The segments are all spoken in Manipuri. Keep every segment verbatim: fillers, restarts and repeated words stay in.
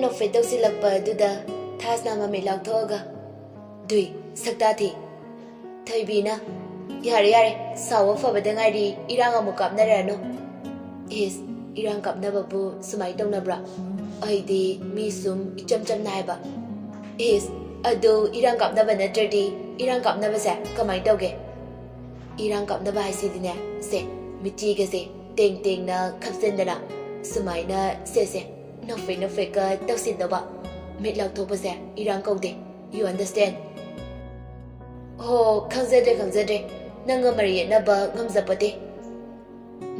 ꯅꯣꯛꯐꯦꯠ ꯇꯧꯁꯤꯜꯂꯛꯄ ꯑꯗꯨꯗ ꯊꯥꯖꯅ ꯃꯃꯤꯠ ꯂꯥꯎꯊꯣꯛꯑꯒ, "ꯗꯨꯏ, ꯁꯛꯇꯥ ꯊꯤ!" ꯊꯣꯏꯕꯤꯅ, "ꯌꯥꯔꯦ, ꯌꯥꯔꯦ, ꯁꯥꯎꯕ ꯐꯕꯗ ꯉꯥꯏꯔꯤ, ꯏꯔꯥꯡ ꯑꯃꯨꯛ ꯀꯥꯞꯅꯔꯅꯨ꯫" "ꯏꯁ, ꯏꯔꯥꯡ ꯀꯥꯞꯅꯕꯕꯨ ꯁꯨꯃꯥꯏꯅ ꯇꯧꯅꯕ꯭ꯔꯥ? ꯑꯩꯗꯤ ꯃꯤ ꯁꯨꯝ ꯏꯆꯝ ꯆꯝꯅ ꯍꯥꯏꯕ꯫" "ꯏꯁ, ꯑꯗꯨ ꯏꯔꯥꯡ ꯀꯥꯞꯅꯕ ꯅꯠꯇ꯭ꯔꯗꯤ ꯏꯔꯥꯡ ꯀꯥꯞꯅꯕꯁꯦ ꯀꯃꯥꯏꯅ ꯇꯧꯒꯦ?" "ꯏꯔꯥꯡ ꯀꯥꯞꯅꯕ ꯍꯥꯏꯁꯤꯗꯤꯅꯦ, ꯁꯦ, ꯃꯤꯆꯤꯒꯁꯦ ꯇꯦꯡ ꯇꯦꯡꯅ ꯈꯞꯆꯟꯗꯅ ꯁꯨꯃꯥꯏꯅ, ꯁꯦ, ꯁꯦ, ꯅꯣꯛꯐꯦꯠ ꯅꯣꯛꯐꯦꯠꯀ ꯇꯧꯁꯤꯟꯗꯧꯕ꯫ ꯃꯤꯠ ꯂꯥꯎꯊꯣꯛꯄꯁꯦ ꯏꯔꯥꯡ ꯀꯧꯗꯦ꯫ You understand?" "ꯍꯣ, ꯈꯪꯖꯗ꯭ꯔꯦ, ꯈꯪꯖꯗ꯭ꯔꯦ꯫ ꯅꯪꯒ ꯃꯔꯩ ꯌꯦꯠꯅꯕ ꯉꯝꯖꯄꯣꯠꯇꯦ꯫"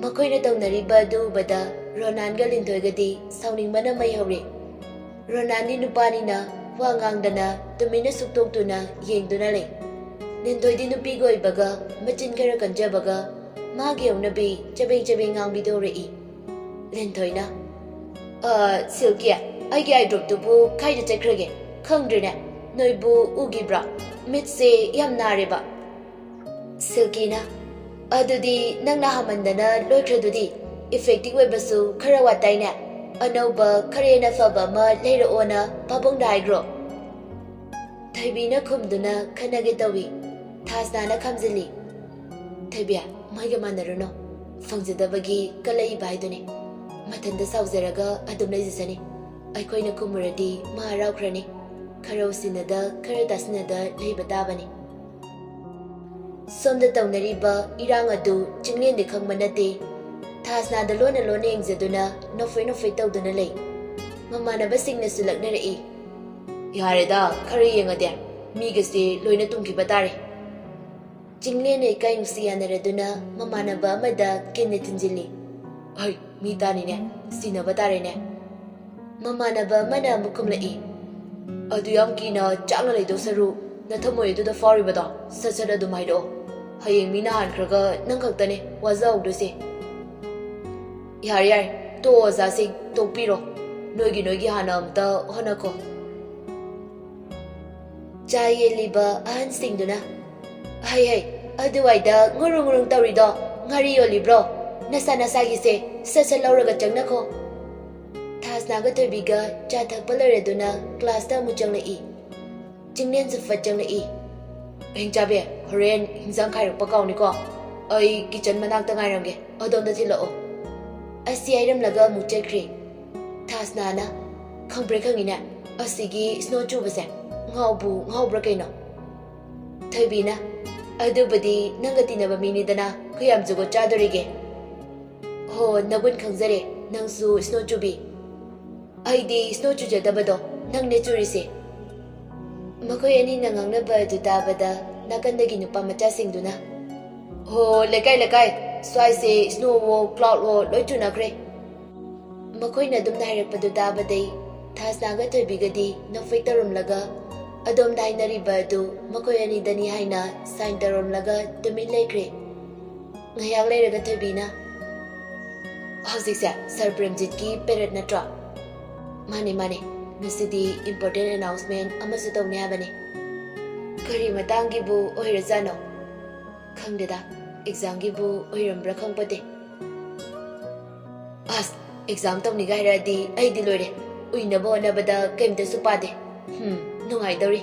ꯃꯈꯣꯏꯅ ꯇꯧꯅꯔꯤꯕ ꯑꯗꯨ ꯎꯕꯗ ꯔꯣꯅꯥꯟꯒ ꯂꯤꯟꯊꯣꯏꯒꯗꯤ ꯁꯥꯎꯅꯤꯡꯕꯅ ꯃꯩ ꯍꯧꯔꯦ꯫ ꯔꯣꯅꯥꯟꯗꯤ ꯅꯨꯄꯥꯅꯤꯅ ꯋꯥ ꯉꯥꯡꯗꯅ ꯇꯨꯃꯤꯟꯅ ꯁꯨꯛꯇꯣꯛꯇꯨꯅ ꯌꯦꯡꯗꯨꯅ ꯂꯩ꯫ ꯂꯤꯟꯊꯣꯏꯗꯤ ꯅꯨꯄꯤꯒ ꯑꯣꯏꯕꯒ ꯃꯆꯤꯟ ꯈꯔ ꯀꯟꯖꯕꯒ ꯃꯥꯒꯤ ꯍꯧꯅꯕꯤ ꯆꯕꯦꯡ ꯆꯕꯦꯡ ꯉꯥꯡꯕꯤꯗꯣ ꯍꯧꯔꯛꯏ꯫ ꯂꯤꯟꯊꯣꯏꯅ, "ꯑ, ꯁꯤꯜꯀꯤ, ꯑꯩꯒꯤ ꯑꯥꯏ ꯗ꯭ꯔꯣꯞꯇꯨꯕꯨ ꯀꯥꯏꯗ ꯆꯠꯈ꯭ꯔꯒꯦ? ꯈꯪꯗ꯭ꯔꯦꯅꯦ꯫ ꯅꯣꯏꯕꯨ ꯎꯈꯤꯕ꯭ꯔꯥ? ꯃꯤꯠꯁꯦ ꯌꯥꯝ ꯅꯥꯔꯦꯕ꯫" ꯁꯤꯜꯀꯤꯅ, "ꯑꯗꯨꯗꯤ ꯅꯪꯅ ꯍꯥꯃꯟꯗꯅ ꯂꯣꯏꯈ꯭ꯔꯗꯨꯗꯤ꯫ ꯏꯐꯦꯛꯇꯤꯚ ꯑꯣꯏꯕꯁꯨ ꯈꯔ ꯋꯥꯠꯇꯥꯏꯅꯦ꯫ ꯑꯅꯧꯕ, ꯈꯔ ꯍꯦꯟꯅ ꯐꯕ ꯑꯃ ꯂꯩꯔꯛꯑꯣꯅ ꯄꯥꯕꯨꯡꯗ ꯍꯥꯏꯈ꯭ꯔꯣ꯫" ꯊꯣꯏꯕꯤꯅ ꯈꯨꯝꯗꯨꯅ ꯈꯟꯅꯒꯦ ꯇꯧꯏ꯫ ꯊꯥꯖꯅꯥꯅ ꯈꯥꯝꯖꯤꯜꯂꯤ꯫ "ꯊꯣꯏꯕꯤ, ꯃꯣꯏꯒ ꯃꯥꯟꯅꯔꯨꯅꯨ꯫ ꯐꯪꯖꯗꯕꯒꯤ ꯀꯜꯂꯛꯏꯕ ꯍꯥꯏꯗꯨꯅꯤ꯫ ꯃꯊꯟꯇ ꯁꯥꯎꯖꯔꯒ ꯑꯗꯨꯝ ꯂꯩꯖꯁꯅꯤ꯫ ꯑꯩꯈꯣꯏꯅ ꯈꯨꯝꯃꯨꯔꯗꯤ ꯃꯥ ꯍꯔꯥꯎꯈ꯭ꯔꯅꯤ꯫ ꯈꯔ ꯎꯁꯤꯟꯅꯗ, ꯈꯔ ꯇꯥꯁꯤꯟꯅꯗ ꯂꯩꯕ ꯇꯥꯕꯅꯤ꯫" ꯁꯣꯝꯗ ꯇꯧꯅꯔꯤꯕ ꯏꯔꯥꯡ ꯑꯗꯨ ꯆꯤꯡꯂꯦꯟꯗꯤ ꯈꯪꯕ ꯅꯠꯇꯦ꯫ ꯊꯥꯖꯅꯥꯗ ꯂꯣꯟꯅ ꯂꯣꯟꯅ ꯌꯦꯡꯖꯗꯨꯅ ꯅꯣꯛꯐꯦꯠ ꯅꯣꯛꯐꯦꯠ ꯇꯧꯗꯨꯅ ꯂꯩ꯫ ꯃꯃꯥꯟꯅꯕꯁꯤꯡꯅꯁꯨ ꯂꯛꯅꯔꯛꯏ꯫ "ꯌꯥꯔꯦꯗ, ꯈꯔ ꯌꯦꯡꯉꯗꯤ꯫ ꯃꯤꯒꯁꯦ ꯂꯣꯏꯅ ꯇꯨꯝꯈꯤꯕ ꯇꯥꯔꯦ꯫" ꯆꯤꯡꯂꯦꯟ ꯂꯩꯀꯥꯏ ꯅꯨꯡꯁꯤ ꯌꯥꯅꯔꯗꯨꯅ ꯃꯃꯥꯟꯅꯕ ꯑꯃꯗ ꯀꯤꯟꯅ ꯊꯤꯟꯖꯤꯜꯂꯤ꯫ "ꯍꯩ, ꯃꯤ ꯇꯥꯅꯤꯅꯦ, ꯁꯤꯟꯅꯕ ꯇꯥꯔꯦꯅꯦ꯫" ꯃꯃꯥꯟꯅꯕ ꯑꯃꯅ ꯑꯃꯨꯛ ꯈꯨꯝꯂꯛꯏ꯫ "ꯑꯗꯨ ꯌꯥꯝ ꯀꯤꯅ ꯆꯥꯛꯅ ꯂꯩꯗꯧ ꯁꯔꯨꯛ, ꯅꯊꯃꯣꯏ ꯑꯗꯨꯗ ꯐꯥꯎꯔꯤꯕꯗꯣ ꯁꯠ ꯁꯠ ꯑꯗꯨꯝ ꯍꯥꯏꯔꯛꯑꯣ꯫ ꯍꯌꯦꯡ ꯃꯤꯅ ꯍꯥꯟꯈ꯭ꯔꯒ ꯅꯪ ꯈꯛꯇꯅꯦ ꯋꯥꯖꯍꯧꯗꯣꯏꯁꯦ꯫" "ꯌꯥꯔꯦ, ꯌꯥꯔꯦ, ꯇꯣꯛꯑꯣ ꯑꯣꯖꯥꯁꯤꯡ, ꯇꯣꯛꯄꯤꯔꯣ꯫ ꯅꯣꯏꯒꯤ, ꯅꯣꯏꯒꯤ ꯍꯥꯟꯅ ꯑꯝꯇ ꯍꯣꯠꯅꯈꯣ꯫" ꯆꯥ ꯌꯦꯜꯂꯤꯕ ꯑꯍꯟꯁꯤꯡꯗꯨꯅ, "ꯍꯩ, ꯍꯩ, ꯑꯗꯨꯋꯥꯏꯗ ꯉꯨꯔꯨꯡ ꯉꯨꯔꯨꯡ ꯇꯧꯔꯤꯗꯣ ꯉꯥꯔꯤ ꯌꯣꯜꯂꯤꯕ꯭ꯔꯣ? ꯅꯁꯥ ꯅꯁꯥꯒꯤꯁꯦ ꯁꯠ ꯁꯠ ꯂꯧꯔꯒ ꯆꯪꯅꯈꯣ꯫" ꯊꯥꯁꯅꯥꯒ ꯊꯣꯏꯕꯤꯒ ꯆꯥ ꯊꯛꯄ ꯂꯣꯏꯔꯗꯨꯅ ꯀ꯭ꯂꯥꯁꯇ ꯑꯃꯨꯛ ꯆꯪꯂꯛꯏ꯫ ꯆꯤꯡꯂꯦꯟꯁꯨ ꯐꯠ ꯆꯪꯂꯛꯏ꯫ "ꯍꯤꯡꯆꯥꯕꯤ, ꯍꯣꯔꯦꯟ ꯍꯤꯟꯖꯥꯡ ꯈꯥꯏꯔꯛꯄ ꯀꯥꯎꯅꯤꯀꯣ꯫ ꯑꯩ ꯀꯤꯆꯟ ꯃꯅꯥꯛꯇ ꯉꯥꯏꯔꯝꯒꯦ, ꯑꯗꯣꯝꯗ ꯊꯤꯜꯂꯛꯑꯣ"꯫ ꯑꯁꯤ ꯍꯥꯏꯔꯝꯂꯒ ꯑꯃꯨꯛ ꯆꯠꯈ꯭ꯔꯦ꯫ ꯊꯥꯁꯅꯥꯅ, "ꯈꯪꯕ꯭ꯔꯥ ꯈꯪꯉꯤꯅꯦ, ꯑꯁꯤꯒꯤ ꯁ꯭ꯅꯣ ꯆꯨꯕꯁꯦ ꯉꯥꯎꯕꯨ ꯉꯥꯎꯕ꯭ꯔꯥ ꯀꯩꯅꯣ?" ꯊꯣꯏꯕꯤꯅ, "ꯑꯗꯨꯕꯨꯗꯤ ꯅꯪꯒ ꯇꯤꯟꯅꯕ ꯃꯤꯅꯤꯗꯅ, ꯀꯌꯥꯝ ꯖꯨꯒꯣꯠ ꯆꯥꯗꯣꯔꯤꯒꯦ?" "ꯍꯣ, ꯅꯒꯨꯟ ꯈꯪꯖꯔꯦ, ꯅꯪꯁꯨ ꯁ꯭ꯅꯣ ꯆꯨꯕꯤ꯫ ꯑꯩꯗꯤ ꯁ꯭ꯅꯣ ꯆꯨꯖꯗꯕꯗꯣ, ꯅꯪꯅꯦ ꯆꯨꯔꯤꯁꯦ"꯫ ꯃꯈꯣꯏ ꯑꯅꯤꯅ ꯉꯥꯡꯅꯕ ꯑꯗꯨ ꯇꯥꯕꯗ ꯅꯥꯀꯟꯗꯒꯤ ꯅꯨꯄꯥ ꯃꯆꯥꯁꯤꯡꯗꯨꯅ, "ꯍꯣ, ꯂꯩꯀꯥꯏ ꯂꯩꯀꯥꯏ, ꯁ꯭ꯋꯥꯏꯁꯦ ꯁ꯭ꯅꯣꯋꯣ ꯀ꯭ꯂꯥꯎꯗꯋꯣ ꯂꯣꯏ ꯆꯨꯅꯈ꯭ꯔꯦ"꯫ ꯃꯈꯣꯏꯅ ꯑꯗꯨꯝꯅ ꯍꯥꯏꯔꯛꯄꯗꯨ ꯇꯥꯕꯗꯩ ꯊꯥꯁꯅꯥꯒ ꯊꯣꯏꯕꯤꯒꯗꯤ ꯅꯣꯛꯐꯦꯠ ꯇꯧꯔꯝꯂꯒ ꯑꯗꯣꯝꯗ ꯍꯥꯏꯅꯔꯤꯕ ꯑꯗꯨ ꯃꯈꯣꯏ ꯑꯅꯤꯗꯅꯤ ꯍꯥꯏꯅ ꯁꯥꯏꯟ ꯇꯧꯔꯝꯂꯒ ꯇꯨꯃꯤꯟ ꯂꯩꯈ꯭ꯔꯦ꯫ ꯉꯥꯏꯍꯥꯛ ꯂꯩꯔꯒ ꯊꯣꯏꯕꯤꯅ, "ꯍꯧꯖꯤꯛꯁꯦ ꯁꯥꯔ ꯄ꯭ꯔꯦꯝꯖꯤꯠꯀꯤ ꯄꯦꯔꯦꯠ ꯅꯠꯇ꯭ꯔꯣ?" "ꯃꯥꯅꯦ, ꯃꯥꯅꯦ, ꯉꯁꯤꯗꯤ ꯏꯝꯄꯣꯔꯇꯦꯟ ꯑꯦꯅꯥꯎꯟꯁꯃꯦꯟ ꯑꯃꯁꯨ ꯇꯧꯅꯤ ꯍꯥꯏꯕꯅꯤ"꯫ "ꯀꯔꯤ ꯃꯇꯥꯡꯒꯤꯕꯨ ꯑꯣꯏꯔꯖꯥꯠꯅꯣ?" "ꯈꯪꯗꯦꯗ, ꯑꯦꯛꯖꯥꯝꯒꯤꯕꯨ ꯑꯣꯏꯔꯝꯕ꯭ꯔꯥ ꯈꯪꯄꯣꯠꯇꯦ"꯫ "ꯑꯁ, ꯑꯦꯛꯖꯥꯝ ꯇꯧꯅꯤꯒ ꯍꯥꯏꯔꯛꯑꯗꯤ ꯑꯩꯗꯤ ꯂꯣꯏꯔꯦ꯫ ꯎꯏꯅꯕ ꯍꯣꯠꯅꯕꯗ ꯀꯩꯝꯇꯁꯨ ꯄꯥꯗꯦ꯫ ꯍꯝ, ꯅꯨꯡꯉꯥꯏꯗꯧꯔꯤ"꯫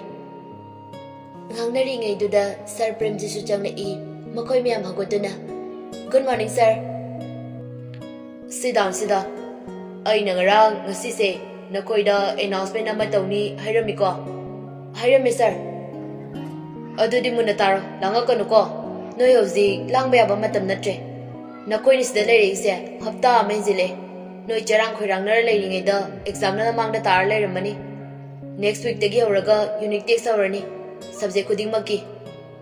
ꯉꯥꯡꯅꯔꯤꯉꯩꯗꯨꯗ ꯁꯥꯔ ꯄ꯭ꯔꯦꯝꯖꯤꯠꯁꯨ ꯆꯪꯂꯛꯏ꯫ ꯃꯈꯣꯏ ꯃꯌꯥꯝ ꯍꯧꯒꯠꯇꯨꯅ, "Good morning, sir." "Sit down, sit down꯫ ꯑꯩꯅ ꯉꯔꯥꯡ ꯉꯁꯤꯁꯦ ꯅꯈꯣꯏꯗ ꯑꯦꯅꯥꯎꯟꯁꯃꯦꯟ ꯑꯃ ꯇꯧꯅꯤ ꯍꯥꯏꯔꯝꯃꯤꯀꯣ?" "ꯍꯥꯏꯔꯝꯃꯦ, ꯁꯥꯔ"꯫ "ꯑꯗꯨꯗꯤ ꯃꯨꯟꯅ ꯇꯥꯔꯣ, ꯂꯥꯡꯉꯛꯀꯅꯨꯀꯣ꯫ ꯅꯣꯏ ꯍꯧꯖꯤꯛ ꯂꯥꯡꯕ ꯌꯥꯕ ꯃꯇꯝ ꯅꯠꯇ꯭ꯔꯦ꯫ ꯅꯈꯣꯏꯅ ꯁꯤꯗ ꯂꯩꯔꯛꯏꯁꯦ ꯍꯞꯇꯥ ꯑꯃ ꯍꯦꯟꯖꯤꯜꯂꯦ꯫ ꯅꯣꯏ ꯆꯔꯥꯡ ꯈꯣꯏꯔꯥꯡꯅꯔ ꯂꯩꯔꯤꯉꯩꯗ ꯑꯦꯛꯖꯥꯝꯅ ꯃꯃꯥꯡꯗ ꯇꯥꯔ ꯂꯩꯔꯝꯃꯅꯤ꯫ ꯅꯦꯛꯁ ꯋꯤꯛꯇꯒꯤ ꯍꯧꯔꯒ ꯌꯨꯅꯤꯠ ꯇꯦꯁ ꯍꯧꯔꯅꯤ, ꯁꯕꯖꯦꯛ ꯈꯨꯗꯤꯡꯃꯛꯀꯤ꯫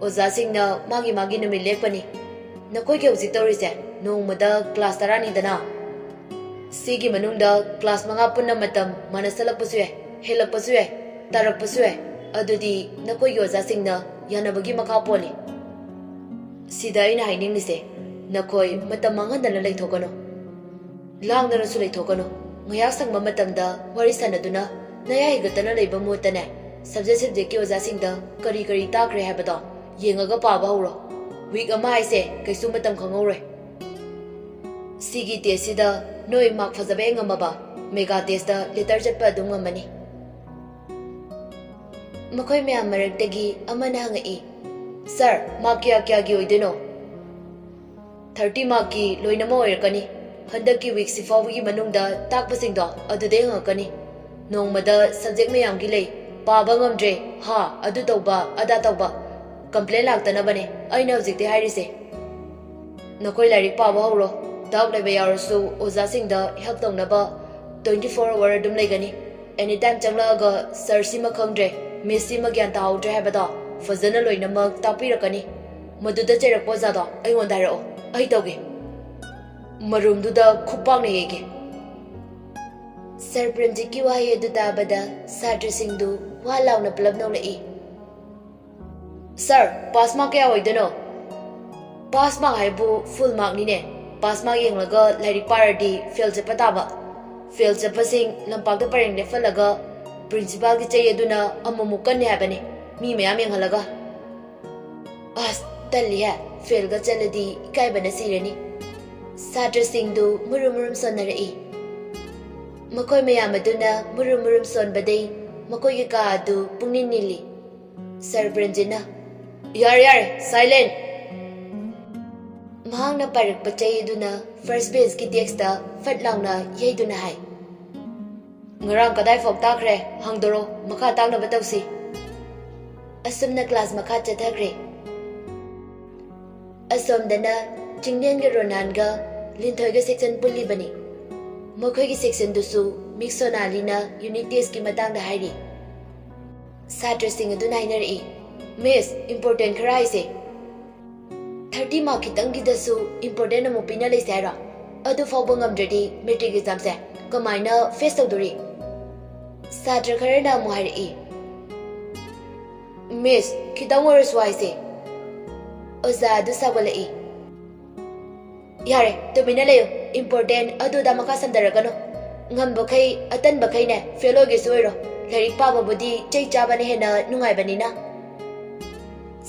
ꯑꯣꯖꯥꯁꯤꯡꯅ ꯃꯥꯒꯤ ꯃꯥꯒꯤ ꯅꯨꯃꯤꯠ ꯂꯦꯞꯄꯅꯤ꯫ ꯅꯈꯣꯏꯒꯤ ꯍꯧꯖꯤꯛ ꯇꯧꯔꯤꯁꯦ ꯅꯣꯡꯃꯗ ꯀ꯭ꯂꯥꯁ ꯇꯔꯥꯅꯤꯗꯅ꯫ ꯁꯤꯒꯤ ꯃꯅꯨꯡꯗ ꯀ꯭ꯂꯥꯁ ꯃꯉꯥ ꯄꯨꯟꯅ ꯃꯇꯝ ꯃꯥꯟꯅꯁꯜꯂꯛꯄꯁꯨ ꯌꯥꯏ, ꯍꯦꯜꯂꯛꯄꯁꯨ ꯌꯥꯏ, ꯇꯥꯔꯛꯄꯁꯨ ꯌꯥꯏ꯫ ꯑꯗꯨꯗꯤ ꯅꯈꯣꯏꯒꯤ ꯑꯣꯖꯥꯁꯤꯡꯅ ꯌꯥꯅꯕꯒꯤ ꯃꯈꯥ ꯄꯣꯜꯂꯤ"꯫ ꯁꯤꯗ ꯑꯩꯅ ꯍꯥꯏꯅꯤꯡꯂꯤꯁꯦ, ꯅꯈꯣꯏ ꯃꯇꯝ ꯃꯥꯡꯍꯟꯗꯅ ꯂꯩꯊꯣꯛꯀꯅꯨ꯫ ꯂꯥꯡꯗꯅꯁꯨ ꯂꯩꯊꯣꯛꯀꯅꯨ꯫ ꯉꯥꯏꯍꯥꯛ ꯁꯪꯕ ꯃꯇꯝꯗ ꯋꯥꯔꯤ ꯁꯥꯟꯅꯗꯨꯅ ꯅꯌꯥ ꯍꯤꯒꯠꯇꯅ ꯂꯩꯕ ꯃꯍꯨꯠꯇꯅꯦ, ꯁꯕꯖꯦꯛ ꯁꯕꯖꯦꯛꯀꯤ ꯑꯣꯖꯥꯁꯤꯡꯗ ꯀꯔꯤ ꯀꯔꯤ ꯇꯥꯛꯈ꯭ꯔꯦ ꯍꯥꯏꯕꯗꯣ ꯌꯦꯡꯉꯒ ꯄꯥꯕ ꯍꯧꯔꯣ꯫ ꯋꯤꯛ ꯑꯃ ꯍꯥꯏꯁꯦ ꯀꯩꯁꯨ ꯃꯇꯝ ꯈꯪꯍꯧꯔꯣꯏ꯫ ꯁꯤꯒꯤ ꯇꯦꯁꯁꯤꯗ ꯅꯣꯏ ꯃꯥꯔꯛ ꯐꯖꯕ ꯍꯦꯛ ꯉꯝꯃꯕ, ꯃꯦꯒꯥ ꯇꯦꯁꯇ ꯂꯦꯇꯔ ꯆꯠꯄ ꯑꯗꯨꯝ ꯉꯝꯃꯅꯤ꯫ ꯃꯈꯣꯏ ꯃꯌꯥꯝ ꯃꯔꯛꯇꯒꯤ ꯑꯃꯅ ꯍꯪꯉꯛꯏ, "ꯁꯥꯔ, ꯃꯥꯔꯛ ꯀꯌꯥ ꯀꯌꯥꯒꯤ ꯑꯣꯏꯗꯣꯏꯅꯣ?" "ꯊꯥꯔꯇꯤ ꯃꯥꯔꯛꯀꯤ ꯂꯣꯏꯅꯃꯛ ꯑꯣꯏꯔꯛꯀꯅꯤ꯫ ꯍꯟꯗꯛꯀꯤ ꯋꯤꯛꯁꯤ ꯐꯥꯎꯕꯒꯤ ꯃꯅꯨꯡꯗ ꯇꯥꯛꯄꯁꯤꯡꯗꯣ ꯑꯗꯨꯗꯩ ꯍꯪꯉꯛꯀꯅꯤ꯫ ꯅꯣꯡꯃꯗ ꯁꯕꯖꯦꯛ ꯃꯌꯥꯝꯒꯤ ꯂꯩ, ꯄꯥꯕ ꯉꯝꯗ꯭ꯔꯦ, ꯍꯥ, ꯑꯗꯨ ꯇꯧꯕ, ꯑꯗꯥ ꯇꯧꯕ, ꯀꯝꯄ꯭ꯂꯦꯟ ꯂꯥꯛꯇꯅꯕꯅꯦ ꯑꯩꯅ ꯍꯧꯖꯤꯛꯇꯤ ꯍꯥꯏꯔꯤꯁꯦ꯫ ꯅꯈꯣꯏ ꯂꯥꯏꯔꯤꯛ ꯄꯥꯕ ꯍꯧꯔꯣ꯫ ꯗꯥꯎꯠ ꯂꯩꯕ ꯌꯥꯎꯔꯁꯨ ꯑꯣꯖꯥꯁꯤꯡꯗ ꯍꯦꯜꯞ ꯇꯧꯅꯕ ꯇ꯭ꯋꯦꯟꯇꯤ ꯐꯣꯔ ꯑꯋꯥꯔ ꯑꯗꯨꯝ ꯂꯩꯒꯅꯤ꯫ ꯑꯦꯅꯤ ꯇꯥꯏꯝ ꯆꯪꯂꯛꯑꯒ, 'ꯁꯥꯔ ꯁꯤꯃ ꯈꯪꯗ꯭ꯔꯦ, ꯃꯤꯁ ꯁꯤꯃ ꯒ꯭ꯌꯥꯟ ꯇꯥꯍꯧꯗ꯭ꯔꯦ' ꯍꯥꯏꯕꯗꯣ ꯐꯖꯅ ꯂꯣꯏꯅꯃꯛ ꯇꯥꯛꯄꯤꯔꯛꯀꯅꯤ꯫ ꯃꯗꯨꯗ ꯆꯩꯔꯛꯄ ꯑꯣꯖꯥꯗꯣ ꯑꯩꯉꯣꯟꯗ ꯍꯥꯏꯔꯛꯑꯣ, ꯑꯩ ꯇꯧꯒꯦ꯫ ꯃꯔꯨꯝꯗꯨꯗ ꯈꯨꯄꯥꯛꯅ ꯌꯩꯒꯦ꯫" ꯁꯥꯔ ꯄ꯭ꯔꯦꯝꯖꯤꯠꯀꯤ ꯋꯥꯍꯩ ꯑꯗꯨ ꯇꯥꯕꯗ ꯁꯥꯇ꯭ꯔꯁꯤꯡꯗꯨ ꯋꯥ ꯂꯥꯎꯅ ꯄꯨꯂꯞ ꯅꯣꯛꯂꯛꯏ꯫ "ꯁꯥꯔ, ꯄꯥꯁ ꯃꯥꯔꯛ ꯀꯌꯥ ꯑꯣꯏꯗꯣꯏꯅꯣ?" "ꯄꯥꯁ ꯃꯥꯔꯛ ꯍꯥꯏꯕꯨ ꯐꯨꯜ ꯃꯥꯔꯛꯅꯤꯅꯦ꯫ ꯄꯥꯁ ꯃꯥꯔꯛ ꯌꯦꯡꯂꯒ ꯂꯥꯏꯔꯤꯛ ꯄꯥꯔꯗꯤ ꯐꯦꯜ ꯆꯠꯄ ꯇꯥꯕ꯫ ꯐꯦꯜ ꯆꯠꯄꯁꯤꯡ ꯂꯝꯄꯥꯛꯇ ꯄꯔꯦꯡ ꯂꯦꯞꯍꯜꯂꯒ ꯄ꯭ꯔꯤꯟꯁꯤꯄꯥꯜꯒꯤ ꯆꯩ ꯑꯗꯨꯅ ꯑꯃꯨꯛꯃꯨꯛ ꯀꯟꯅꯤ ꯍꯥꯏꯕꯅꯤ, ꯃꯤ ꯃꯌꯥꯝ ꯌꯦꯡꯍꯜꯂꯒ꯫ ꯑꯁ, ꯇꯜꯂꯤꯍꯦ, ꯐꯦꯜꯒ ꯆꯠꯂꯗꯤ ꯏꯀꯥꯏꯕꯅ ꯁꯤꯔꯅꯤ꯫" ꯁꯥꯇ꯭ꯔꯁꯤꯡꯗꯨ ꯃꯨꯔꯨꯝ ꯃꯨꯔꯨꯝ ꯁꯣꯟꯅꯔꯛꯏ꯫ ꯃꯈꯣꯏ ꯃꯌꯥꯝ ꯑꯗꯨꯅ ꯃꯨꯔꯨꯝ ꯃꯨꯔꯨꯝ ꯁꯣꯟꯕꯗꯩ ꯃꯈꯣꯏꯒꯤ ꯀꯥ ꯑꯗꯨ ꯄꯨꯡꯅꯤꯜ ꯅꯤꯜꯂꯤ꯫ ꯁꯥꯔ ꯄ꯭ꯔꯦꯝꯖꯤꯠꯅ, "ꯌꯥꯔꯦ, ꯌꯥꯔꯦ, ꯁꯥꯏꯂꯦꯟ!" ꯃꯍꯥꯛꯅ ꯄꯥꯏꯔꯛꯄ ꯆꯩ ꯑꯗꯨꯅ ꯐꯥꯔꯁ ꯕꯦꯟꯁꯀꯤ ꯗꯦꯁꯛꯇ ꯐꯠ ꯂꯥꯎꯅ ꯌꯩꯗꯨꯅ ꯍꯥꯏ, "ꯉꯔꯥꯡ ꯀꯗꯥꯏ ꯐꯥꯎ ꯇꯥꯛꯈ꯭ꯔꯦ? ꯍꯪꯗꯣꯔꯣ, ꯃꯈꯥ ꯇꯥꯛꯅꯕ ꯇꯧꯁꯤ꯫" ꯑꯁꯨꯝꯅ ꯀ꯭ꯂꯥꯁ ꯃꯈꯥ ꯆꯠꯊꯈ꯭ꯔꯦ꯫ ꯑꯁꯣꯝꯗꯅ ꯆꯤꯡꯂꯦꯟꯒ ꯔꯣꯅꯥꯟꯒ ꯂꯤꯟꯊꯣꯏꯒ ꯁꯦꯛꯁꯟ ꯄꯨꯜꯂꯤꯕꯅꯤ꯫ ꯃꯈꯣꯏꯒꯤ ꯁꯦꯛꯁꯟꯗꯨꯁꯨ ꯃꯤꯁ ꯁꯣꯅꯥꯂꯤꯅ ꯌꯨꯅꯤꯠ ꯇꯦꯁꯀꯤ ꯃꯇꯥꯡꯗ ꯍꯥꯏꯔꯤ꯫ ꯁꯥꯇ꯭ꯔꯁꯤꯡ ꯑꯗꯨꯅ ꯍꯥꯏꯅꯔꯛꯏ, "ꯃꯤꯁ, ꯏꯝꯄꯣꯔꯇꯦꯟ ꯈꯔ ꯍꯥꯏꯁꯦ꯫ ꯊꯥꯔꯇꯤ ꯃꯥꯔꯛ ꯈꯤꯇꯪꯒꯤꯗꯁꯨ ꯏꯝꯄꯣꯔꯇꯦꯟ ꯑꯃꯨꯛ ꯄꯤꯅ ꯂꯩꯁꯦ ꯍꯥꯏꯔꯣ? ꯑꯗꯨ ꯐꯥꯎꯕ ꯉꯝꯗ꯭ꯔꯗꯤ ꯃꯦꯇ꯭ꯔꯤꯛ ꯑꯦꯛꯖꯥꯝꯁꯦ ꯀꯃꯥꯏꯅ ꯐꯦꯁ ꯇꯧꯗꯣꯔꯤ?" ꯁꯥꯇ꯭ꯔ ꯈꯔꯅ ꯑꯃꯨꯛ ꯍꯥꯏꯔꯛꯏ, "ꯃꯤꯁ, ꯈꯤꯇꯪ ꯑꯣꯏꯔꯁꯨ ꯍꯥꯏꯁꯦ꯫" ꯑꯣꯖꯥ ꯑꯗꯨ ꯁꯥꯎꯒꯠꯂꯛꯏ, "ꯌꯥꯔꯦ, ꯇꯨꯃꯤꯟꯅ ꯂꯩꯌꯨ꯫ ꯏꯝꯄꯣꯔꯇꯦꯟ ꯑꯗꯨꯗ ꯃꯈꯥ ꯁꯝꯊꯔꯛꯀꯅꯨ꯫ ꯉꯝꯕꯈꯩ, ꯑꯇꯟꯕꯈꯩꯅꯦ, ꯐꯦꯜ ꯑꯣꯏꯒꯦꯁꯨ ꯑꯣꯏꯔꯣ꯫ ꯂꯥꯏꯔꯤꯛ ꯄꯥꯕꯕꯨꯗꯤ ꯆꯩ ꯆꯥꯕꯅ ꯍꯦꯟꯅ ꯅꯨꯡꯉꯥꯏꯕꯅꯤꯅ꯫"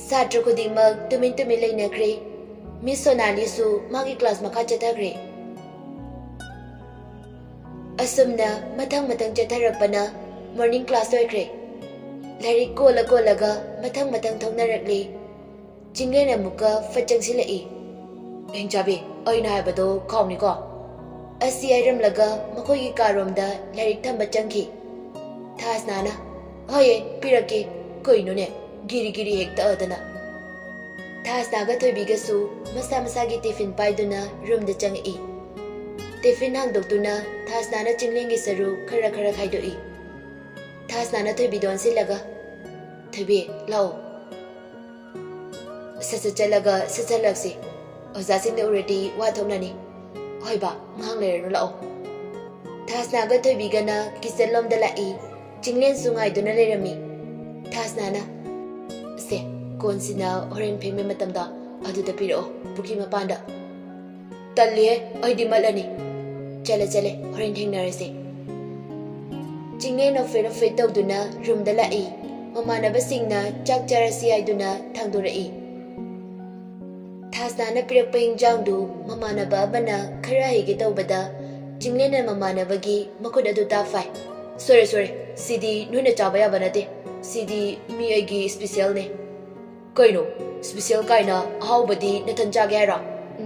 ꯁꯥꯇ꯭ꯔ ꯈꯨꯗꯤꯡꯃꯛ ꯇꯨꯃꯤꯟ ꯇꯨꯃꯤꯟ ꯂꯩꯅꯈ꯭ꯔꯦ꯫ ꯃꯤꯁ ꯁꯣꯅꯥꯂꯤꯁꯨ ꯃꯥꯒꯤ ꯀ꯭ꯂꯥꯁ ꯃꯈꯥ ꯆꯠꯊꯈ꯭ꯔꯦ꯫ ꯑꯁꯨꯝꯅ ꯃꯊꯪ ꯃꯊꯪ ꯆꯠꯊꯔꯛꯄꯅ morning class ꯑꯣꯏꯈ꯭ꯔꯦ꯫ ꯂꯥꯏꯔꯤꯛ ꯀꯣꯜꯂ ꯀꯣꯜꯂꯒ ꯃꯊꯪ ꯃꯊꯪ ꯊꯣꯛꯅꯔꯛꯂꯤ꯫ ꯆꯤꯡꯂꯦꯟ ꯑꯃꯨꯛꯀ ꯐꯠ ꯆꯪꯁꯤꯜꯂꯛꯏ꯫ "ꯍꯤꯡꯆꯥꯕꯤ, ꯑꯩꯅ ꯍꯥꯏꯕꯗꯣ ꯈꯥꯎꯅꯤꯀꯣ?" ꯑꯁꯤ ꯍꯥꯏꯔꯝꯂꯒ ꯃꯈꯣꯏꯒꯤ ꯀꯥꯔꯣꯝꯗ ꯂꯥꯏꯔꯤꯛ ꯊꯝꯕ ꯆꯪꯈꯤ꯫ ꯊꯥꯁꯅꯥꯅ, "ꯍꯣꯏꯌꯦ, ꯄꯤꯔꯛꯀꯦ꯫ ꯀꯩꯅꯣꯅꯦ, ꯒꯤꯔꯤ ꯒꯤꯔꯤ ꯍꯦꯛ ꯇꯛꯑꯗꯅ?" ꯊꯥꯁꯅꯥꯒ ꯊꯣꯏꯕꯤꯒꯁꯨ ꯃꯁꯥ ꯃꯁꯥꯒꯤ tiffin ꯄꯥꯏꯗꯨꯅ roomꯗ ꯆꯪꯉꯛꯏ꯫ Tiffin ꯍꯥꯡꯗꯣꯛꯇꯨꯅ ꯊꯥꯁꯅꯥꯅ ꯆꯤꯡꯂꯦꯟꯒꯤ ꯁꯔꯨꯛ ꯈꯔ ꯈꯔ ꯈꯥꯏꯗꯣꯛꯏ꯫ ꯊꯥꯁꯅꯥꯅ ꯊꯣꯏꯕꯤꯗ ꯑꯣꯟꯁꯤꯜꯂꯒ, "ꯊꯣꯏꯕꯤ, ꯂꯥꯛꯑꯣ꯫ ꯁꯠ ꯁꯠ ꯆꯠꯂꯒ ꯁꯠ ꯁꯠ ꯍꯜꯂꯛꯁꯤ꯫ ꯑꯣꯖꯥꯁꯤꯡꯅ ꯎꯔꯗꯤ ꯋꯥ ꯊꯣꯛꯅꯅꯤ꯫ ꯍꯣꯏ ꯕꯥ, ꯉꯥꯏꯍꯥꯛ ꯂꯩꯔꯅꯨ, ꯂꯥꯛꯑꯣ꯫" ꯊꯥꯁꯅꯥꯒ ꯊꯣꯏꯕꯤꯒꯅ kitchen ꯂꯣꯝꯗ ꯂꯥꯛꯏ꯫ ꯆꯤꯡꯂꯦꯟꯁꯨ ꯉꯥꯏꯗꯨꯅ ꯂꯩꯔꯝꯃꯤ꯫ ꯊꯥꯁꯅꯥꯅ, "ꯁꯦ, ꯀꯣꯟꯁꯤꯅ ꯍꯣꯔꯦꯟ ꯐꯦꯡꯕꯩ ꯃꯇꯝꯗꯣ ꯑꯗꯨꯗ ꯄꯤꯔꯛꯑꯣ, ꯄꯨꯈ꯭ꯔꯤ ꯃꯄꯥꯟꯗ꯫" "ꯇꯜꯂꯤꯍꯦ, ꯑꯩꯗꯤ ꯃꯠꯂꯅꯤ꯫" "ꯆꯠꯂꯦ, ꯆꯠꯂꯦ, ꯍꯣꯔꯦꯟ ꯊꯦꯡꯅꯔꯁꯦ꯫" ꯆꯤꯡꯂꯦꯟ ꯅꯣꯛꯐꯦꯠ ꯅꯣꯛꯐꯦꯠ ꯇꯧꯗꯨꯅ roomꯗ ꯂꯥꯛꯏ꯫ ꯃꯃꯥꯟꯅꯕꯁꯤꯡꯅ ꯆꯥꯛ ꯆꯥꯔꯁꯤ ꯍꯥꯏꯗꯨꯅ ꯊꯥꯡꯗꯣꯔꯛꯏ꯫ ꯊꯥꯁꯅꯥꯅ ꯄꯤꯔꯛꯄ ꯏꯟꯖꯥꯡꯗꯨ ꯃꯃꯥꯟꯅꯕ ꯑꯃꯅ ꯈꯔ ꯍꯩꯒꯦ ꯇꯧꯕꯗ, ꯆꯤꯡꯂꯦꯟꯅ ꯃꯃꯥꯟꯅꯕꯒꯤ ꯃꯈꯨꯠ ꯑꯗꯨ ꯇꯥꯐꯥꯏ꯫ "ꯁꯣꯏꯔꯦ, ꯁꯣꯏꯔꯦ, ꯁꯤꯗꯤ ꯅꯣꯏꯅ ꯆꯥꯕ ꯌꯥꯕ ꯅꯠꯇꯦ꯫ ꯁꯤꯗꯤ ꯃꯤ ꯑꯩꯒꯤ specialꯅꯦ꯫" "ꯀꯩꯅꯣ, special ꯀꯥꯏꯅ? ꯑꯍꯥꯎꯕꯗꯤ ꯅꯊꯟ ꯆꯥꯒꯦ ꯍꯥꯏꯔꯣ?"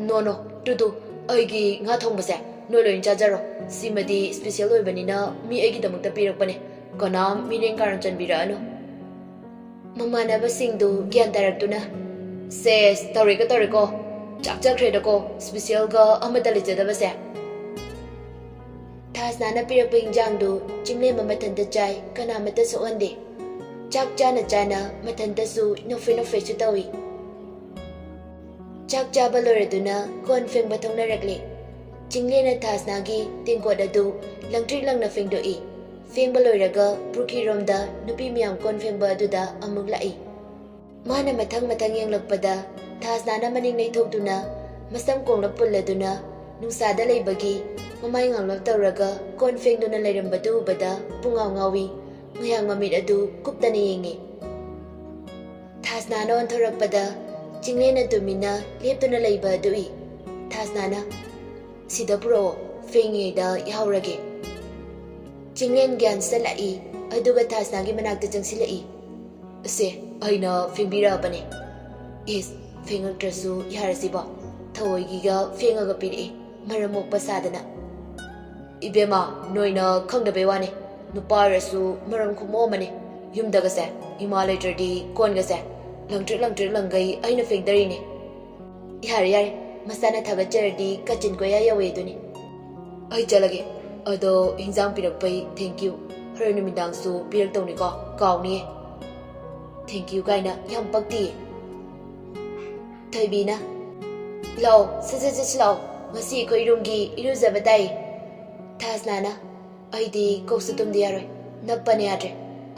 "No, no, ꯇꯨ, ꯇꯨ, ꯑꯩꯒꯤ ꯉꯥ ꯊꯣꯡꯕꯁꯦ ꯅꯣꯏ ꯂꯣꯏꯅ ꯆꯥꯖꯔꯣ꯫ ꯁꯤꯃꯗꯤ special ꯑꯣꯏꯕꯅꯤꯅ ꯃꯤ ꯑꯩꯒꯤꯗꯃꯛꯇ ꯄꯤꯔꯛꯄꯅꯦ꯫ ꯀꯅꯥꯝ ꯃꯤꯔꯦꯡ ꯀꯥꯔꯟ ꯆꯟꯕꯤꯔꯛꯑꯅꯨ꯫" ꯃꯃꯥꯟꯅꯕꯁꯤꯡꯗꯨ ꯒ꯭ꯌꯥꯟ ꯇꯥꯔꯛꯇꯨꯅ, "ꯁꯦꯁ, ꯇꯧꯔꯦꯀꯣ, ꯇꯧꯔꯦꯀꯣ꯫ ꯆꯥꯛꯆꯈ꯭ꯔꯦꯗꯀꯣ, specialꯒ ꯑꯃꯠꯇ ꯂꯩꯖꯗꯕꯁꯦ꯫" ꯊꯥꯁꯅꯥꯅ ꯄꯤꯔꯛꯄ ꯏꯟꯖꯥꯡꯗꯨ ꯆꯤꯡꯂꯦꯝꯕ ꯃꯊꯟꯇ ꯆꯥꯏ, ꯀꯅꯥꯃꯠꯇ ꯁꯣꯛꯍꯟꯗꯦ꯫ ꯆꯥꯛ ꯆꯥꯅ ꯆꯥꯅ ꯃꯊꯟꯇꯁꯨ ꯅꯣꯛꯐꯦꯠ ꯅꯣꯛꯐꯦꯠꯁꯨ ꯇꯧꯏ꯫ ꯆꯥꯛ ꯆꯥꯕ ꯂꯣꯏꯔꯗꯨꯅ ꯀꯣꯟ ꯐꯦꯡꯕ ꯊꯣꯛꯅꯔꯛꯂꯦ꯫ ꯆꯤꯡꯂꯦꯟꯅ ꯊꯥꯁꯅꯥꯒꯤ ꯇꯦꯡꯀꯣꯠ ꯑꯗꯨ ꯂꯪꯇ꯭ꯔꯤꯛ ꯂꯪꯅ ꯐꯦꯡꯗꯣꯛꯏ꯫ ꯐꯦꯡꯕ ꯂꯣꯏꯔꯒ ꯄꯨꯈ꯭ꯔꯤꯔꯣꯝꯗ ꯅꯨꯄꯤ ꯃꯌꯥꯝ ꯀꯣꯟ ꯐꯦꯡꯕ ꯑꯗꯨꯗ ꯑꯃꯨꯛ ꯂꯥꯛꯏ꯫ ꯃꯥꯅ ꯃꯊꯪ ꯃꯊꯪ ꯌꯦꯡꯂꯛꯄꯗ ꯊꯥꯁꯅꯥꯅ ꯃꯅꯤꯡ ꯂꯩꯊꯣꯛꯇꯨꯅ ꯃꯁꯝ ꯀꯣꯡꯂꯞ ꯄꯨꯜꯂꯗꯨꯅ ꯅꯨꯡꯁꯥꯗ ꯂꯩꯕꯒꯤ ꯃꯃꯥꯏ ꯉꯥꯡꯂꯞ ꯇꯧꯔꯒ ꯀꯣꯟ ꯐꯦꯡꯗꯨꯅ ꯂꯩꯔꯝꯕꯗꯨ ꯎꯕꯗ ꯄꯨꯡꯉꯥꯎ ꯉꯥꯎꯏ꯫ ꯃꯌꯥꯡ ꯃꯃꯤꯠ ꯑꯗꯨ ꯀꯨꯞꯇꯅ ꯌꯦꯡꯏ꯫ ꯊꯥꯁꯅꯥꯅ ꯑꯣꯟꯊꯣꯔꯛꯄꯗ ꯆꯤꯡꯂꯦꯟꯅ ꯇꯨꯃꯤꯟꯅ ꯂꯦꯞꯇꯨꯅ ꯂꯩꯕ ꯑꯗꯨ ꯎꯏ꯫ ꯊꯥꯁꯅꯥꯅ, "ꯁꯤꯗ ꯄꯨꯔꯛꯑꯣ, ꯐꯦꯡꯉꯤꯉꯩꯗ ꯌꯥꯍꯧꯔꯒꯦ꯫" ꯆꯤꯡꯂꯦꯟ ꯒ꯭ꯌꯥꯟ ꯆꯠꯂꯛꯏ, ꯑꯗꯨꯒ ꯊꯥꯁꯅꯥꯒꯤ ꯃꯅꯥꯛꯇ ꯆꯪꯁꯤꯜꯂꯛꯏ꯫ "ꯑꯁꯦ, ꯑꯩꯅ ꯐꯦꯡꯕꯤꯔꯛꯑꯕꯅꯦ꯫" "ꯏꯁ, ꯐꯦꯡꯉꯛꯇ꯭ꯔꯁꯨ ꯌꯥꯔꯁꯤꯕꯣ? ꯊꯑꯣꯏꯒꯤꯒ ꯐꯦꯡꯉꯒ ꯄꯤꯔꯛꯏ, ꯃꯔꯝ ꯃꯣꯛꯄ ꯁꯥꯗꯅ꯫" "ꯏꯕꯦꯝꯃ, ꯅꯣꯏꯅ ꯈꯪꯗꯕꯩ ꯋꯥꯅꯦ꯫ ꯅꯨꯄꯥ ꯑꯣꯏꯔꯁꯨ ꯃꯔꯝ ꯈꯨꯃꯣꯛ ꯑꯃꯅꯦ꯫ ꯌꯨꯝꯗꯒꯁꯦ ꯏꯃꯥ ꯂꯩꯇ꯭ꯔꯗꯤ ꯀꯣꯟꯒꯁꯦ ꯂꯪꯇ꯭ꯔꯤꯛ ꯂꯪꯇ꯭ꯔꯤꯛ ꯂꯪꯒꯩ ꯑꯩꯅ ꯐꯦꯡꯗꯔꯤꯅꯦ꯫" "ꯌꯥꯔꯦ, ꯌꯥꯔꯦ, ꯃꯁꯥꯅ ꯊꯥꯒꯠꯆꯔꯗꯤ ꯀꯥꯆꯤꯟ ꯀꯣꯏꯌꯥ ꯌꯧꯋꯦ ꯑꯗꯨꯅꯤ꯫" "ꯑꯩ ꯆꯠꯂꯒꯦ꯫ ꯑꯗꯣ ꯍꯤꯟꯖꯥꯡ ꯄꯤꯔꯛꯄꯩ thank you꯫ ꯍꯣꯔꯦꯟ ꯅꯨꯃꯤꯗꯥꯡꯁꯨ ꯄꯤꯔꯛꯇꯧꯅꯤꯀꯣ, ꯀꯥꯎꯅꯤꯌꯦ꯫" "Thank you" ꯀꯥꯏꯅ ꯌꯥꯝ ꯄꯛꯇꯤꯌꯦ꯫ ꯊꯣꯏꯕꯤꯅ, "ꯂꯥꯛꯑꯣ, ꯁꯠ ꯁꯠ ꯆꯠꯁꯤ ꯂꯥꯛꯑꯣ꯫ ꯉꯁꯤ ꯑꯩꯈꯣꯏ ꯔꯨꯝꯒꯤ ꯏꯔꯨꯖꯕ ꯇꯥꯏ꯫" ꯊꯥꯁꯅꯥꯅ, "ꯑꯩꯗꯤ ꯀꯣꯛꯁꯨ ꯇꯨꯝꯗ ꯌꯥꯔꯣꯏ꯫ ꯅꯞꯄꯅ ꯌꯥꯗ꯭ꯔꯦ꯫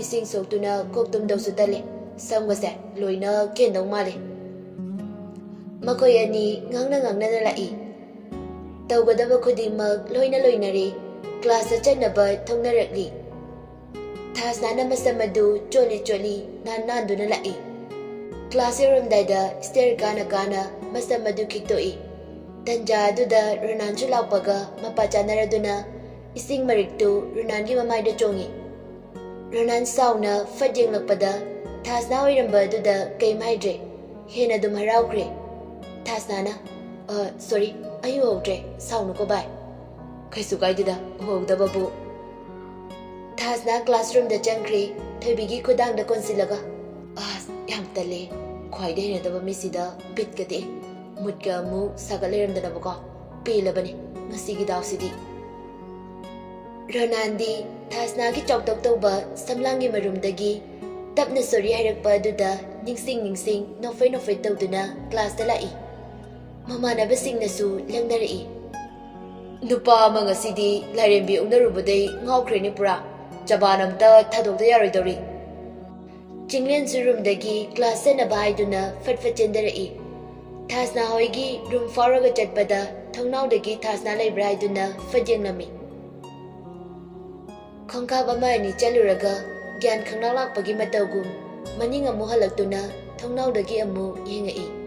ꯏꯁꯤꯡ ꯁꯣꯛꯇꯨꯅ ꯀꯣꯛ ꯇꯨꯝꯗꯧꯁꯨ ꯇꯜꯂꯦ꯫ ꯁꯝꯒꯁꯦ ꯂꯣꯏꯅ ꯀꯦꯟꯗꯧ ꯃꯥꯜꯂꯦ꯫" ꯃꯈꯣꯏ ꯑꯅꯤ ꯉꯥꯡꯅ ꯉꯥꯡꯅꯅ ꯂꯥꯛꯏ꯫ ꯇꯧꯒꯗꯕ ꯈꯨꯗꯤꯡꯃꯛ ꯂꯣꯏꯅ ꯂꯣꯏꯅꯔꯦ꯫ ꯀ꯭ꯂꯥꯁꯇ ꯆꯠꯅꯕ ꯊꯣꯛꯅꯔꯛꯂꯤ꯫ ꯊꯥꯁꯅꯥꯅ ꯃꯁꯝ ꯑꯗꯨ ꯆꯣꯠꯂꯤ ꯆꯣꯠꯂꯤ ꯅꯥꯟ ꯅꯥꯟꯗꯨꯅ ꯂꯥꯛꯏ꯫ ꯀ꯭ꯂꯥꯁ ꯌꯧꯔꯝꯗꯥꯏꯗ ꯁ꯭ꯇꯦꯌꯔ ꯀꯥꯅ ꯀꯥꯅ ꯃꯁꯝ ꯑꯗꯨ ꯈꯤꯛꯇꯣꯛꯏ꯫ ꯇꯟꯖꯥ ꯑꯗꯨꯗ ꯔꯣꯅꯥꯟꯁꯨ ꯂꯥꯛꯄꯒ ꯃꯄꯥ ꯆꯥꯅꯔꯗꯨꯅ ꯏꯁꯤꯡ ꯃꯔꯤꯛꯇꯨ ꯔꯣꯅꯥꯟꯒꯤ ꯃꯃꯥꯏꯗ ꯆꯣꯡꯏ꯫ ꯔꯣꯅꯥꯟ ꯁꯥꯎꯅ ꯐꯠ ꯌꯦꯡꯂꯛꯄꯗ ꯊꯥꯁꯅꯥ ꯑꯣꯏꯔꯝꯕ ꯑꯗꯨꯗ ꯀꯩꯝ ꯍꯥꯏꯗ꯭ꯔꯦ꯫ ꯍꯦꯟꯅ ꯑꯗꯨꯝ ꯍꯔꯥꯎꯈ꯭ꯔꯦ꯫ ꯊꯥꯁꯅꯥꯅ, "ꯑ, ꯁꯣꯔꯤ, ꯑꯩ ꯎꯍꯧꯗ꯭ꯔꯦ, ꯁꯥꯎꯅꯨꯀꯣ ꯚꯥꯏ꯫" "ꯀꯩꯁꯨ ꯀꯥꯏꯗꯦꯗ, ꯎꯍꯧꯗꯕꯕꯨ꯫" ꯊꯥꯁꯅꯥ ꯀ꯭ꯂꯥꯁꯔꯨꯝꯗ ꯆꯪꯈ꯭ꯔꯦ, ꯊꯣꯏꯕꯤꯒꯤ ꯈꯨꯗꯥꯡꯗ ꯀꯣꯟꯁꯤꯜꯂꯒ꯫ "ꯑꯁ, ꯌꯥꯝ ꯇꯜꯂꯦ꯫ ꯈ꯭ꯋꯥꯏꯗꯩ ꯍꯩꯅꯗꯕ ꯃꯤꯁꯤꯗ ꯕꯤꯠꯀ ꯇꯦꯛꯑꯦ꯫ ꯃꯨꯠꯀ ꯑꯃꯨꯛ ꯁꯥꯒꯠ ꯂꯩꯔꯝꯗꯅꯕꯀꯣ꯫ ꯄꯦꯜꯂꯕꯅꯤ ꯉꯁꯤꯒꯤ ꯗꯥꯎꯁꯤꯗꯤ꯫" ꯔꯣꯅꯥꯟꯗꯤ ꯊꯥꯁꯅꯥꯒꯤ ꯆꯥꯎꯇꯛ ꯇꯧꯕ ꯁꯝꯂꯥꯡꯒꯤ ꯃꯔꯨꯝꯗꯒꯤ ꯇꯞꯅ ꯁꯣꯔꯤ ꯍꯥꯏꯔꯛꯄ ꯑꯗꯨꯗ ꯅꯤꯡꯁꯤꯡ ꯅꯤꯡꯁꯤꯡ ꯅꯣꯛꯐꯦꯠ ꯅꯣꯛꯐꯦꯠ ꯇꯧꯗꯨꯅ ꯀ꯭ꯂꯥꯁꯇ ꯂꯥꯛꯏ꯫ ꯃꯃꯥꯟꯅꯕꯁꯤꯡꯅꯁꯨ ꯂꯛꯅꯔꯛꯏ꯫ "ꯅꯨꯄꯥ ꯑꯃ ꯉꯁꯤꯗꯤ ꯂꯥꯏꯔꯦꯝꯕꯤ ꯑꯣꯛꯅꯔꯨꯕꯗꯩ ꯉꯥꯎꯈ꯭ꯔꯦꯅꯦ ꯄꯨꯔꯥ꯫ ꯆꯕꯥꯟ ꯑꯝꯇ ꯊꯥꯗꯣꯛꯇ ꯌꯥꯔꯣꯏꯗꯧꯔꯤ꯫" ꯆꯤꯡꯂꯦꯟꯁꯨ ꯔꯨꯝꯗꯒꯤ ꯀ꯭ꯂꯥꯁ ꯆꯠꯅꯕ ꯍꯥꯏꯗꯨꯅ ꯐꯠ ꯐꯠ ꯆꯦꯟꯊꯔꯛꯏ꯫ ꯊꯥꯁꯅꯥ ꯍꯣꯏꯒꯤ ꯔꯨꯝ ꯐꯥꯎꯔꯒ ꯆꯠꯄꯗ ꯊꯣꯡꯅꯥꯎꯗꯒꯤ ꯊꯥꯁꯅꯥ ꯂꯩꯕ꯭ꯔꯥ ꯍꯥꯏꯗꯨꯅ ꯐꯠ ꯌꯦꯡꯂꯝꯃꯤ꯫ ꯈꯣꯡꯀꯥꯞ ꯑꯃ ꯑꯅꯤ ꯆꯠꯂꯨꯔꯒ ꯒ꯭ꯌꯥꯟ ꯈꯪꯂꯥꯛ ꯂꯥꯛꯄꯒꯤ ꯃꯇꯧꯒꯨꯝ ꯃꯅꯤꯡ ꯑꯃꯨꯛ ꯍꯜꯂꯛꯇꯨꯅ ꯊꯣꯡꯅꯥꯎꯗꯒꯤ ꯑꯃꯨꯛ ꯌꯦꯡꯉꯛꯏ꯫